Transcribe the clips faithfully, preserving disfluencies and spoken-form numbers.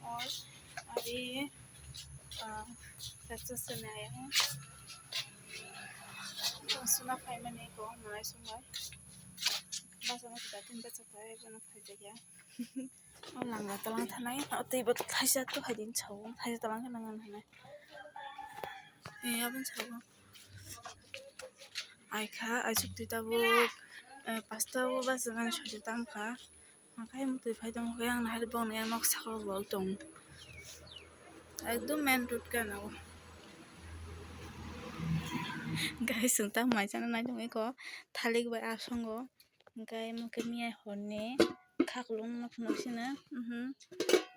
All ari, ah, kaisa swnai ang. Suna phaimani ko manai sungai. Basa ma kita tin basa phai, bana phai jaga. O langa talang thanai, o tei bo thaisa to hai din chao, thaisa talang khana ngan hanai. Eh, abon chao. Ai kha, ai chuk twi tabuk, eh, pasta o basa ngan chao tam kha. Hakai mutwi phai tong khe ang nahar bong yang nok saka o bo tong. Ekdom main road ka na o. Guys, ang ta mai chana nai tong eko thalik bai asongo. Hingke mokhe miyai horni khaklong no phunuk sina. Mhm.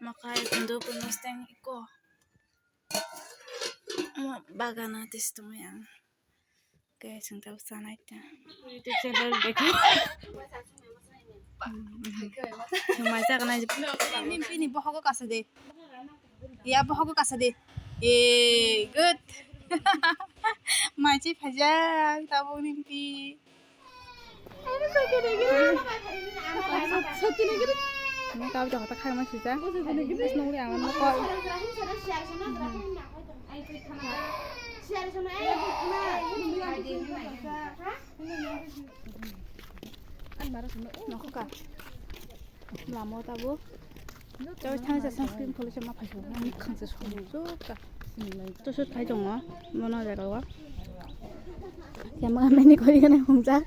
Mokai kundo kundo steng eko. Mo bagana tis tong yang. Guys, ang ta chanai ta. YouTube channel dekho. Mai chaknai. Nini bohogo kasa de. Ya, bohogo kasa de. Eh, good. Mai chi phajak tabuk nini. Ni kau jaga ta khai ma sisa. Terus nunggu yang mana kau? Nokho ka. Lama o tabuk. Jauh thang jasa sunscreen phulwi se ma phai sung. Ani khang se sung jok ka. To sut phai tongo. Mono jaga o. Yama mani kori gana hungjak.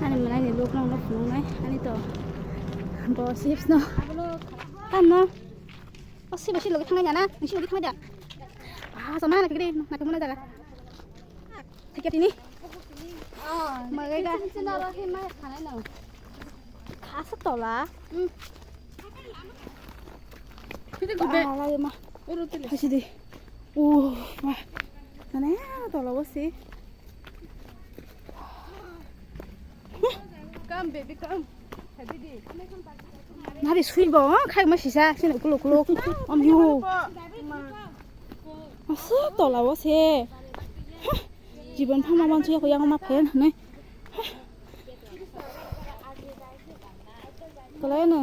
Ani mwnai ni look no no phunuknai. Ani to. Bo chips no. Kan no. O si basi logi thangnai jana, nisi logi thangnai jana. Ah, sama na kiri, na kemana jaga. Thik tini. Magai ga. Chini chini aro hin mai khanai no. Khasa tola. Hmm. Kiri gube. Ah, lagi ma. Uru tili. Kasi di. Uh, ma. Nane tola wasi. Come, baby, come. Happy day. Nari sui bo, khai ma sisa, sini ukuluk ukuluk. Om yu. Asa tola o se. Jibon phama mansu ya ko yang ma phayan hne. Tola no.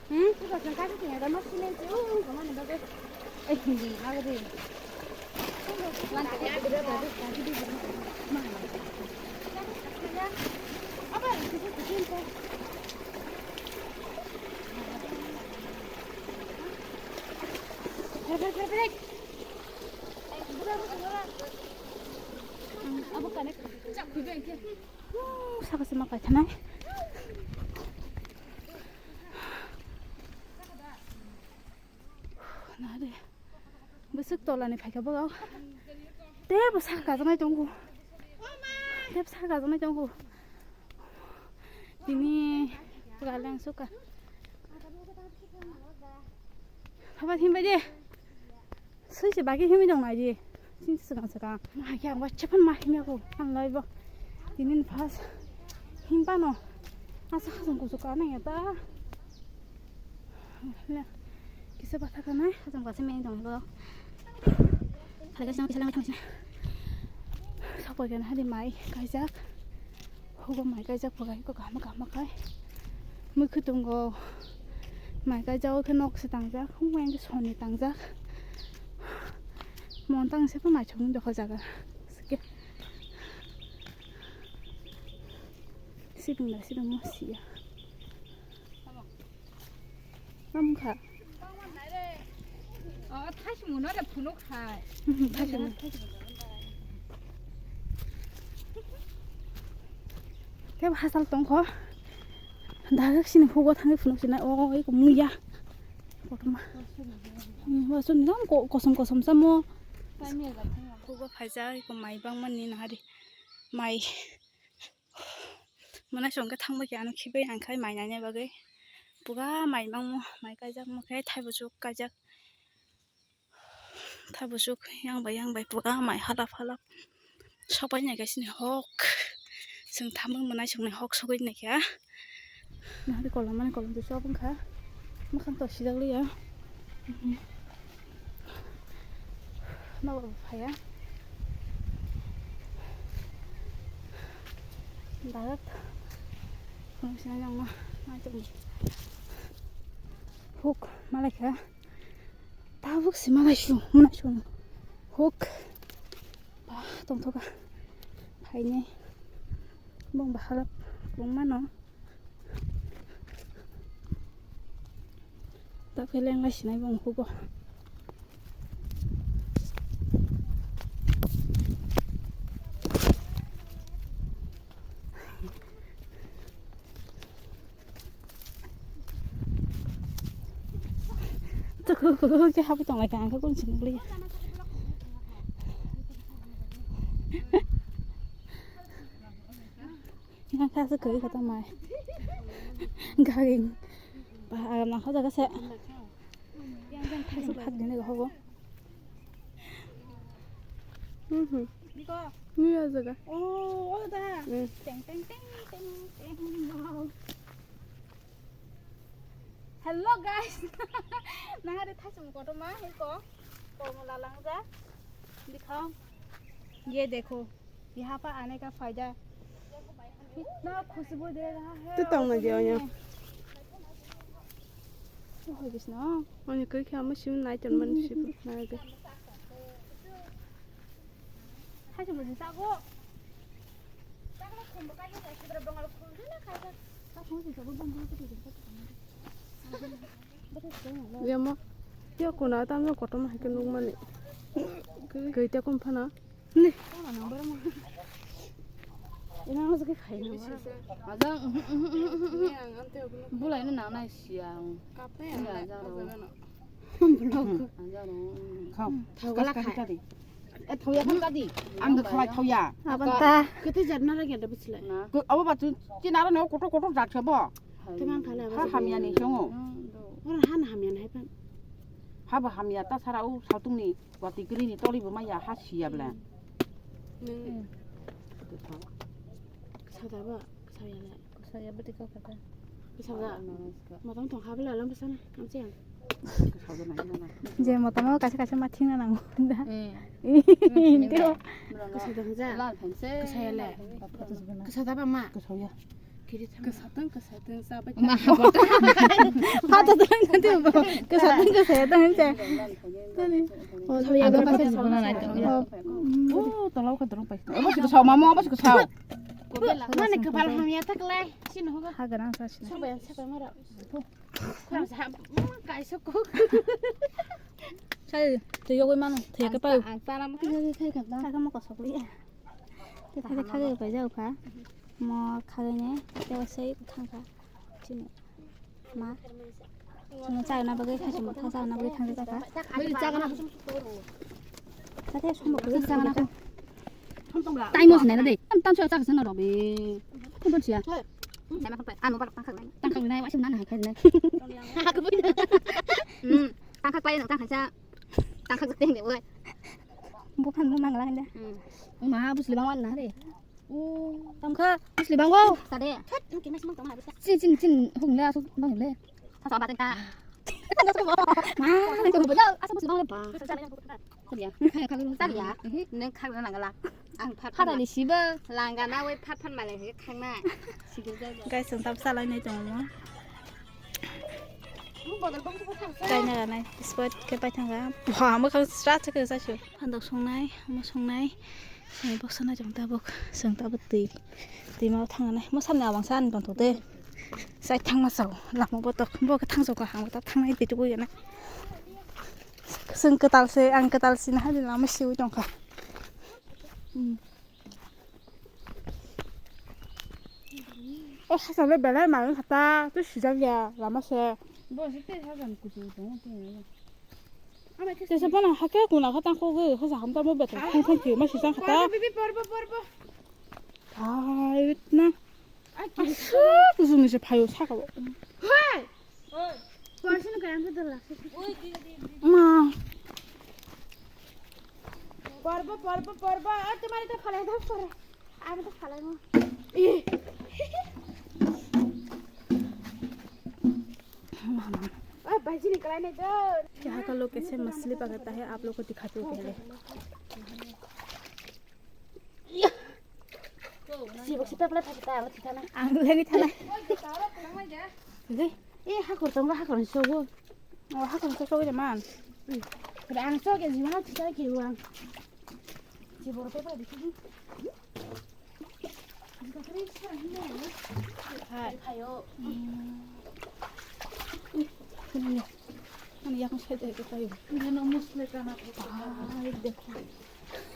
Hmm? Saka se ma paithanai. Nare. Bwswk tolani phaikha bwkha. Tebo saka kajaknai tongo. Tebo saka kajaknai tongo. Tini pwla leng suka. Haba himbai de. Sui se bagi himwi dong nai di. Sini swkang swkang. Ma ya wa chepan ma himya ko. An loi bo. Tini pas. Himba no. Asa khasong kuchuk ka nang ya ta. Le, kisa bwtha kanai, hacham kaisa meng tong bo. Khalika sino kisa lama thamsi. Sokoi kan hadi mai kaijak. Hugo mai kaijak phagai ko kahma kahma khai. Mui khutungo. Mai kaijak o khe nok se tangjak, hung yang soni tangjak. Mon tang se ko mai chong dokha jaga. Sike. Sibing da sibing mo siya. Tamo kha. O, thaisimo no re phunuk khai. Thaisimo. Tebo hasal tongkho. Dagak sini hugo thangwi phunuk sinai. O, eko muya. Kotorma. Hmm, wa suni dam ko-, kosom kosom samo. Hugo phaijak, eko mai bangmani nahari. Mai. Mwnai songkhe thangbai khe ano khibai ang khai mai naina bagwi. Puga mai mangmo, mai kaijakmo khe thaibuchuk kaijak. Thaibuchuk yang bai yang bai puga mai halap halap. Sokbai nai kaisini hok. Chwng thamwi mwnai songni hok sogwi naikha. Nahari kolom mani kolom tu chop wngkha. Mwkhang to sijak liya. Nobo phaiya. Huk malai kha. Tabuk si malai su, malai su. Huk. Ba, tongthoka. Phaini. Bong bahalap, bong mano. Takhe lenglai sinai bong hugo. Tuku ke habi tong lai kang, aku kunci nungli. Yang kasa kau kata mai. Garing. Bah, agam nang kau jaga se. Yang yang kasa phak dini kau. Mhm. Biko. Ni ya jaga. Oh, oh da. Hmm. Teng teng teng teng teng. Wow. Hello guys. Nang ada thasum koto ma hiko. Komo lalang ja. Dikho. Ye dekho. यहाँ पर आने का फायदा कितना खुशबू दे रहा है। तो तंग ना जाओ यहाँ। तो हो गइस ना। अनि कोई क्या मशीन नाइ तन मन शिप ना के। हाय मुझे तागो। Yamo, ya kuna tamno kotom hai ke nukmani. Kaitia kum phana. Ni. Ina ang jagwi phai na. Ajang, bulai na nang nai siya. Kapne ya, ajang. Khao. Thau gala khai. Eh, thau ya kan tadi. Ang da khalai thau ya. Abang ta. Kete jar na lagi ada bichilai. Abo ba tu chinaro no kotor kotor jat khe bo. Teman khala. Ha hamya ni songo. Ora han hamya nai pan. Ha ba hamya ta sara u saltung ni wati kri ni toli bo maya ha siya bla. Sada ba, saya le. Saya beti kau kata. Bisa ga? Matang tong habla alam bisa na, amsiang. Je matang kaisa kaisa mathing na nango da. Eh. Ih, tio. Kasa dang ja. Kasa ya le. Kasa da ba ma. Kasa ya. Kiri tham. Kasa tang, kasa tang, sa ba. Ma ha ba. Ha ta tang tio. Kasa tang, kasa ya tang ja. Tani. Oh, ya ba. Oh, tolok ka dorong pai. Abo si kasa mama, abo si kasa. Mane kwpal hamya ta klai, sini hogo. Ha ganang sa sini. Sobai ang sabai mara. Kham sa, kaisa kok. Sai, twi yogwi mano, twi ka pau. Ang tara mo. Khai khai khai khai. Khai ka mo kosok li. Khai khai khai pai jau kha. Mo khai ne, te sai thang kha. Sini. Ma. Chwng chana bagwi kha, chwng motha chana bagwi thang jakha. Bini chagana. Chate sumbo bagwi chagana. Taimo sinai de. Tam tam chwng chakha sano robe. Thum thum sia. Ano bar tang khak nai. Tang khak nai, wasim nana hai khai nai. Hak bui. Hmm. Tang khak pai nang tang khaisa. Tang khak teng de wai. Buphan mo mangla de. Hmm. Ma busli bang wan na de. Tangkha. Asli bang wow. Tade. Thot, nang kemai semang tong habis. Chin chin chin hung le asuk bang le. Sa sa ba tengka. Ma, nang kemai bang. Asa bus bang le ba. Sa sa ya. Khang khang. Sa ya. Nang khang nang la. Ang phat. Phat ni siba. Langga na wai phat phat male he khang na. Sigil ja. Guys, ang tap salai nai tong mo. Kaina ganai spot ke pai thangka. Wah, mo khang start ke sa shu. Phandok songnai, mo songnai. Sini boksa na jong tabuk, seng tabuk twi, twi ma thang nai. Mo samni abang sa ani tong tong de. Sai thang ma sao, lama botok, bo ke thang sao ka hang ta thang nai twi twi na. Seng kwtal se, ang kwtal se na hadi lama siwi tong kha. Hmm. O hasa le belai ma khata, tu sijak ya, lama se. Bo se te hasa kutu tong tong. Tesa pana hake kuna kha tang kho ge kha sa ham ta mo beto thang thang ke ma si sang kha ta. Porbo, bibi, porbo, porbo. Ai na. Ai, ki. Asa kuzu ni se phayo sa ka. Hai. Oi. Porsin ka yang ke dala. Ma. Porbo, porbo, porbo. Ai, tumhari to phalai do por. Ami to phalai mo. यहाँ का लोग कैसे मछली पकड़ता है, आप लोग को दिखाते हैं पहले। Sibuk si peplai phai ta, alo thithana. Ang leni thana. Dei. E, hakur tongo, hakur sogo. O, hakur sogo de man. Ang soge jima thithana ki uang. Sibuk peplai dikhi. Hai. Hayo. Ani yakung sai dai ko tayo. Ini no musle kana ko. Ai, dekho.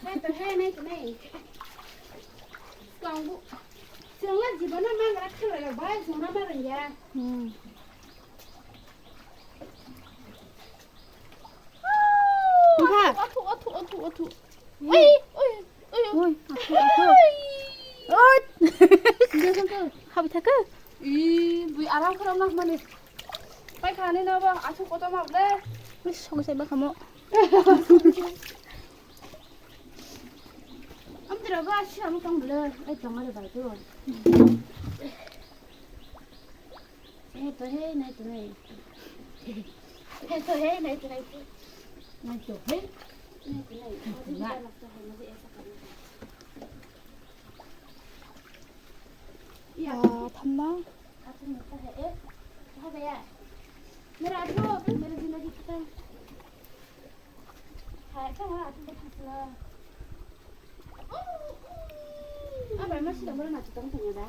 Hai to hai nai to nai. Kangbu. Sengla jibana mangra khala ya bai sengla marang ya. Hmm. Oi, oi, oi, oi. Oi, athu, athu. Oi. Oi. Habi thaka? Ih, bui aram kharam na mani. Pai khani na ba, athu koto ma ble. Wis, song sai ba khamo. Amdra ba, si amu tong ble. Ai, tong are ba tu. Nai to he, nai to nai. Nai to he, nai to nai. Nai to he. Nai to nai. Mujhe bhi nai. Mujhe aisa karna hai. Ya, thamna. Aap mujhe hai, eh? Kaha gaya? Mera aap mere zindagi khatam.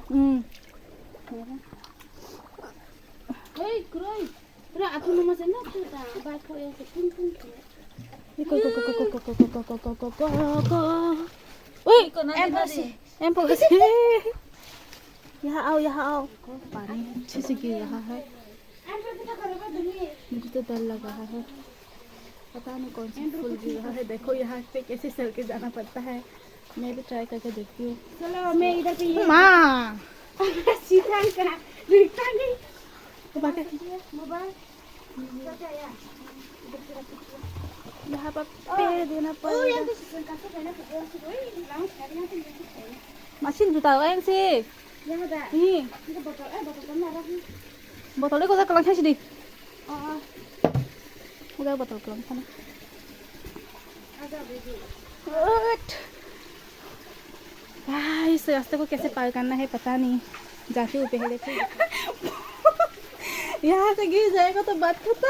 Hmm. Ui, em pasi, em pasi. Yaha ao, yaha ao. Pani chhe se gira hai. Mujhe to dar lag raha hai. पता नहीं कौन सा फूल गिरा है। देखो यहाँ पे कैसे चल के जाना पड़ता है। मैं भी ट्राई करके देखती हूँ। चलो, मैं इधर पे ये माँ। सीधा का रिक्शा नहीं। वो बात है। मोबाइल। यहाँ पर पैर देना पड़ेगा। Machine juta ang si. Ni. Botol ko jak lang thai sidi. Udah botol ko lang sana. Guys, रास्ते को कैसे पार करना है पता नहीं। जाते हुए पहले से। यहाँ से गिर जाएगा तो बात खत्म।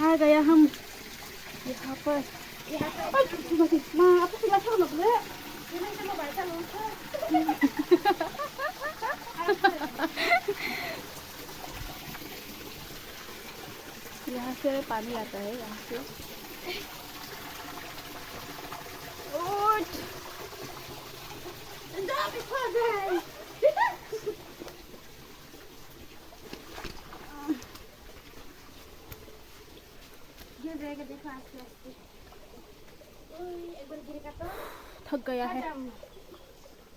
आ गया हम यहाँ पर। माँ, आपको पिला था ना बोले? यहाँ से पानी आता है, यहाँ से। गिर जाएगा, देखो आस्ते आस्ते। ओए, एक बार गिरेगा तो थक गया है। खत्म।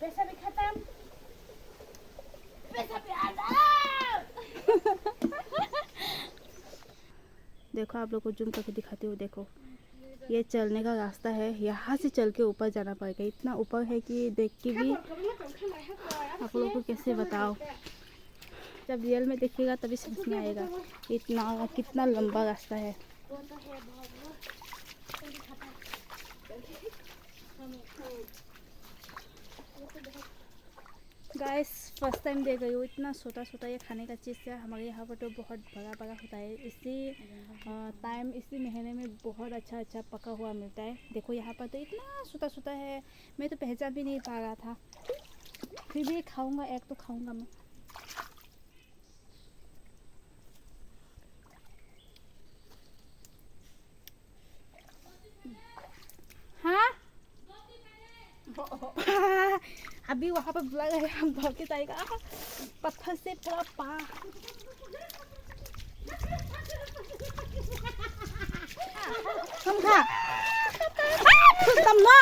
पैसा भी खत्म। पैसा भी आधा। देखो, आप लोग को जूम करके दिखाती हूँ। देखो, ये चलने का रास्ता है, यहाँ से चल के ऊपर जाना पड़ेगा। इतना ऊपर है कि देख के भी आप लोग को कैसे बताओ, जब रियल में देखिएगा तभी समझ में आएगा इतना कितना लंबा रास्ता है। गाइस, फर्स्ट टाइम देख रही हूँ, इतना छोटा छोटा ये खाने का चीज़ है। हमारे यहाँ पर तो बहुत बड़ा बड़ा होता है। इसी टाइम, इसी महीने में बहुत अच्छा अच्छा पका हुआ मिलता है। देखो, यहाँ पर तो इतना छोटा छोटा है, मैं तो पहचान भी नहीं पा रहा था, फिर भी खाऊंगा, एक तो खाऊंगा मैं। हाँ? अभी वहाँ पर बुला रहे हैं, हम दौड़ के जाएगा। पत्थर से पूरा पा। हम खा। तुम लो।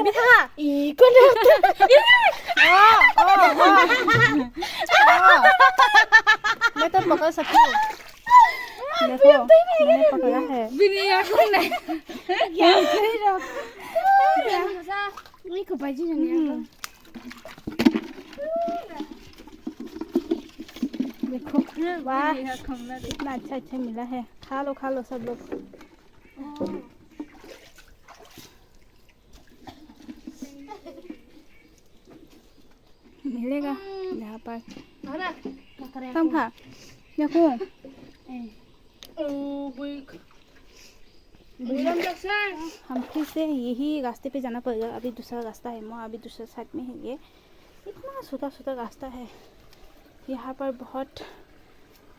मिठा। ई, कौन है? ओ, ओ, ओ। ओ। मैं तो पकड़ सकती हूँ। देखो, मैंने पकड़ा है। Bini ya kau ni. Ya, kau ni. Ini kau baju ni ya kau. देखो, वाह, कितना अच्छा अच्छा मिला है। खा लो, खा लो सब लोग। मिलेगा यहाँ पर। तम खा, देखो। हम फिर से यही रास्ते पे जाना पड़ेगा। अभी दूसरा रास्ता है, मैं अभी दूसरा साइड में है ये। इतना छोटा छोटा रास्ता है यहाँ पर, बहुत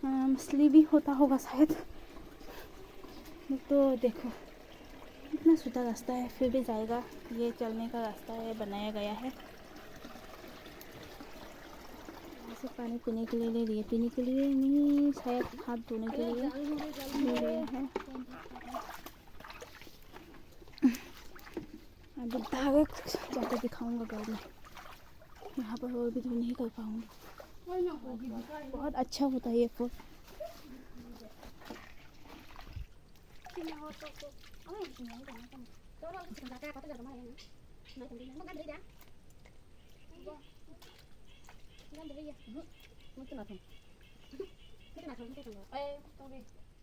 अम, स्लीपी होता होगा शायद। तो देखो, इतना छोटा रास्ता है, फिर भी जाएगा। ये चलने का रास्ता है, बनाया गया है। ऐसे पानी पीने के लिए ले लिए, पीने के लिए नहीं, शायद हाथ धोने के लिए ले लिए है। अभी धागा जाके दिखाऊंगा घर में। यहाँ पर और भी धुन नहीं कर पाऊंगी। बहुत अच्छा होता है ये फूल।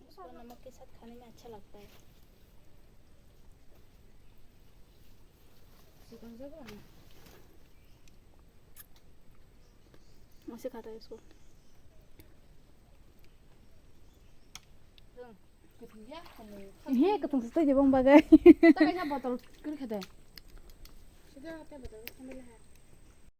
इसको नमक के साथ खाने में अच्छा लगता है। ऐसे खाता है इसको। He, katung sita jebong bagai. Botol kiri khade.